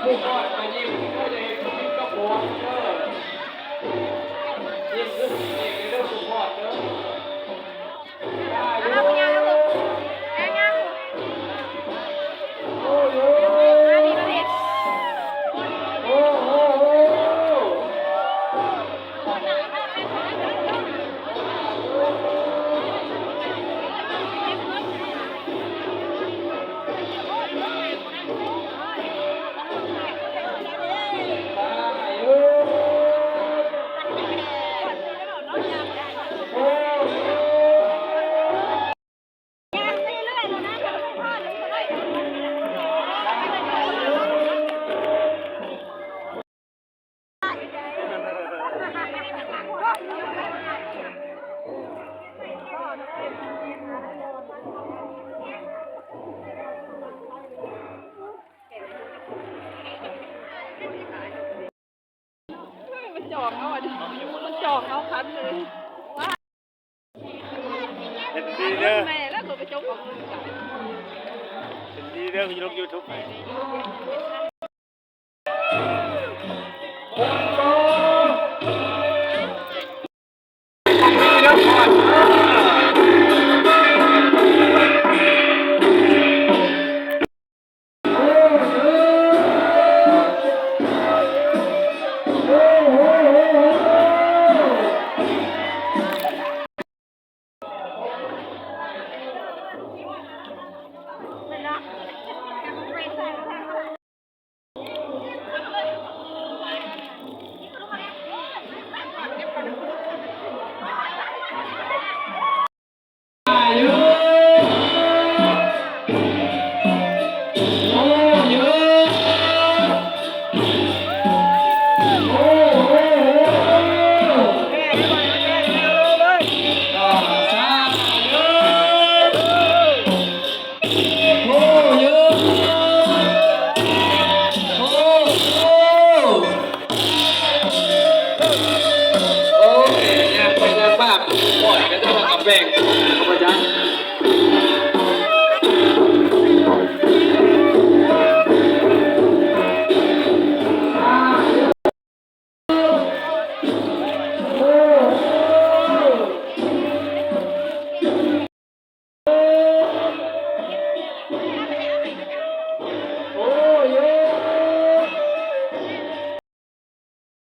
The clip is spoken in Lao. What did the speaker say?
ຜູ້ຄອດໄປຍິ້ມ ເຈົ້າຢ່າເຮັດຄືຜິດກັບຜົມເດີ ຍິ້ມຄືສິເອກເດີ ຜູ້ຄອດເດີ. ມັນຈອງເອົາ ອັນນີ້ມັນຈອງເອົາຄັນເລີຍ. ເຮັດດີເດີ ແມ່ແລ້ວກໍໄປຈົກເອົາ ເຮັດດີເດີ ຢູ່ລົງຢູທູບໃຫ້. ໂອ້ຍ ຍ່າງໄປຍ່າງມາ ໂອ້ຍ ກະຈະວ່າກະແບງ